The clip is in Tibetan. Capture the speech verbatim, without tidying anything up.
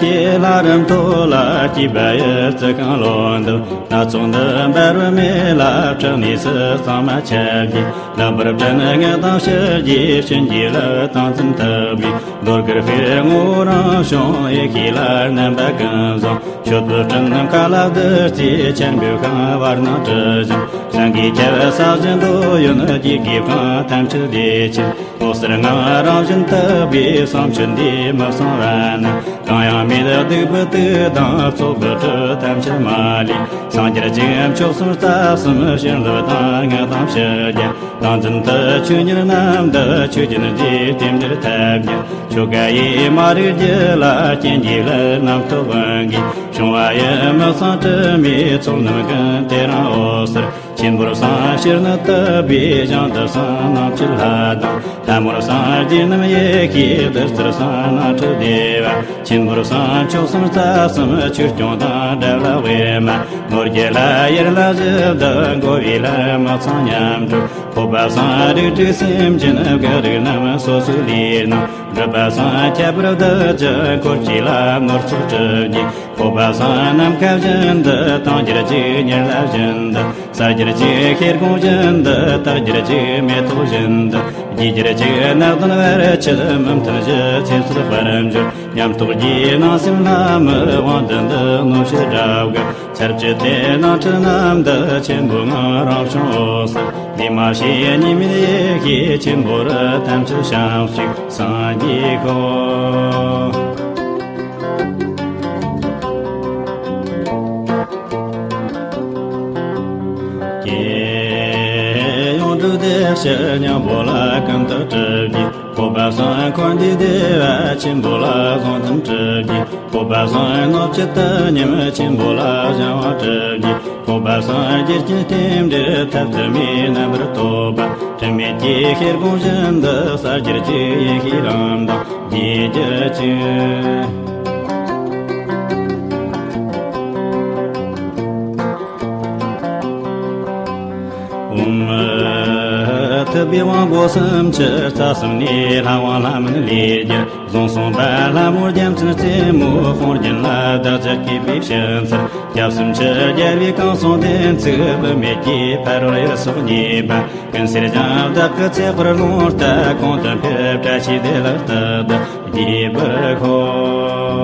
ཀྱེ་ལྷ་རམ་མཐོ་ལ་སྐྱེས་པ་ཡི་རྩི་ཤིང་ལོ་འདབ། སྣ་ཚོགས་འདི་འབར་བའི་མེ་ལ་ཁྲག་ནས་སུ་གཙང་མ་ཁྱབ་ཀྱིས། ལག་པར་སྤྲིན་ངད་དང་ཕྱུར་གྱིས་བྱིན་གྱིས་བརླབས་ཏིང་འཛིན་དག་པའི། རྡོ་དཀར་དཔེར་ངོ་རང་བྱུང་ཡེ་ཤེས་ལ་རྣམ་པ་ཀུན་བཟང་། མཆོད་པའི་སྤྲིན་མཁའ་ལ་བདུད་རྩིས་ཆེན་པོའི་ཤིང་བར་སྣང་བཀྲུ་ཞིང་། སེང་གེ་ཁྱབ་བསགས་ཀྱི་འདོད་ཡོན་གྱི་དགེ་ཕན་ཐམས་ཅད་བདེ་ཆེན། འོད་ཟེར་ངང་རང་བཞིན་དག་པའི་བསང་མཆོད་འདིས་མི་གསང་བ་ན། གང་ཡང་མེད་སྡིག་པའི་དུག་དང་བཙོག་པའི་དྲི་ཐམས་ཅད་མ་ལུས། སངས་རྒྱས་ཀྱི་མཆོག་གསུམ་རྩ་གསུམ་བྱིན་རླབས་དང་མངའ་ཐང་ཕྱི་རྒྱལ། ཏིང་འཛིན་དུ་ཆོས་ཉིད་རྣམ་དག་ཆོས་ཅན་འདིའི་རྟེན་འབྲེལ་ཐབས་མཁས། ཆོ་ག་ཡིས་མ་རིག་རྒྱུད་ལ་རྐྱེན་གྱིས་བསླད་རྣམ་རྟོག་ཀུན་གྱིས། བྱུང་བ་ཡི་མི་གཙང་དྲི་མའི་ཚོགས་རྣམས་ཀུན། དེ་རིང་འོད་ཟེར་ཆེན་པོར་བསང་ཕྱིར་ནི་དག་པའི་ཞིང་དུ་བསང་ནང་བཅུད་ལྷ་དང་། ལྷ་མོར་བསང་རྒྱས་རྣམས་ཡེ་ཤེས་བདུད་རྩིར་བསང་ནང་ཁྲོ་བདེ་བ། ཆེན་པོར་བསང་མཆོག་གསུམ་རྩ་གསུམ་ཆོས་སྐྱོང་དང་འབྲལ་བའི་མ། ནོར་རྒྱས་ལྷ་ཡར་ལྷ་བཞི་བདག་འགོ་བའི་ལྷ་མི་ཚང་མཉམ་དྲུག་ཕོ་པ་བསང་རིགས་དྲུག་སེམས་ཅན་བག་རིགས་རྣམས་སོ་སོའི་ལུས་ནང་། སྒྲུབ་པ་བསང་ཁྱད་པར་བདག་ཅག་འཁོར་བཅས་ལ་ནོར་ཚོགས་གྲུབ་ཀྱིས། ཕོ་པ་བསང་ནམ་མཁའ་བཞིན་དུ་དང་། སྦྱོར་བཅུ་ཉེར་ལྷ་བཞིན་དུ། ས་སྦྱོར་བཅུ་ཤེལ་སྒོང་བཞིན་དུ། སྟག་སྦྱོར་བཅུ་མེ་ཏོག་བཞིན་དུ། རྒྱུ་སྦྱོར་བཅུ་སྣ་བདུན་བར་ཆད་མི་མཐུན་ཞི། ཚེ་སྲོག་དཔལ་འབྱོར་ཉམས་རྟོགས་རྒྱས། སྣང་སེམས་ལྷ་མི་དབང་ལྡན་དུ། གནོད་བྱེད་དགྲ་བགེགས་ཚར་གཅོད་དེ། སྣང་སྲིད་རྣམ་དག་ཆེན་པོའི་ངང་། རང་བྱུང་འོད་གསལ་འདུས་མ་བྱས་གཉིས་མེད་ཡེ་ཤེས་ཆེན་པོ་རུ། ཐམས་ཅད་བྱང་ཆུབ་སངས་རྒྱས་ཤོག། ཀྱེ་ཡོངས་གྲུབ་བདེ་གཤེགས་སྙིང་པོ་ལ་ཀུན་ཏུ་སྒྲུབ་ཀྱིས། ཕོ་པ་བསང་འཁོར་འདས་བདེ་བ་ཆེན་པོ་ལ་གཟུངས་ཐུན་སྒྲུབ་ཀྱིས། ཕོ་པ་བསང་གནོད་བྱེད་དུད་སྙོམས་ཆེན་པོ་ལ་གཞན་དབང་སྒྲུབ་ཀྱིས། ཕོ་པ་བསང་རྒྱུ་རྐྱེན་རྟེན་འབྲེལ་ཐབས་དུ་མའི་རྣམ་པར་རྟོག་པ། དྲི་མེད་ཀྱི་ཤེལ་སྒོང་བཞིན་དུ། ས་སྦྱོར་བཅུ་ཡེ་ཤེས་རང་དང་རྒྱས་གྱུར་ཅིག། ཨོཾ། ཐུབ་པའི་དབང་པོ་སུམ་ཅུ་རྩ་གསུམ་ནས། ལྷ་དབང་ལྷ་མིན་ལས་རྒྱལ་གཟུངས་གསུངས་པ། ལྷ་མོ་རྒྱལ་མཚན་རྩེ་མོ་དཔུང་རྒྱན་ལ། བདག་ཅག་གུས་པས་ཕྱག་འཚལ་སྐྱབས་སུ་མཆི། རྒྱལ་བའི་གང་གསུང་བདེན་ཚིག་བུད་མེད་ཀྱི། ཕ་རོལ་ཡུལ་སོགས་ཉེས་པ་ཀུན་སེལ་ཞིང་། བདག་གི་ཚེ་དཔལ་ལུང་ལྟར་གོང་དུ་འཕེལ། བཀྲ་ཤིས་བདེ་ལེགས་རྟག་ཏུ་རྒྱས་པར་ཤོག།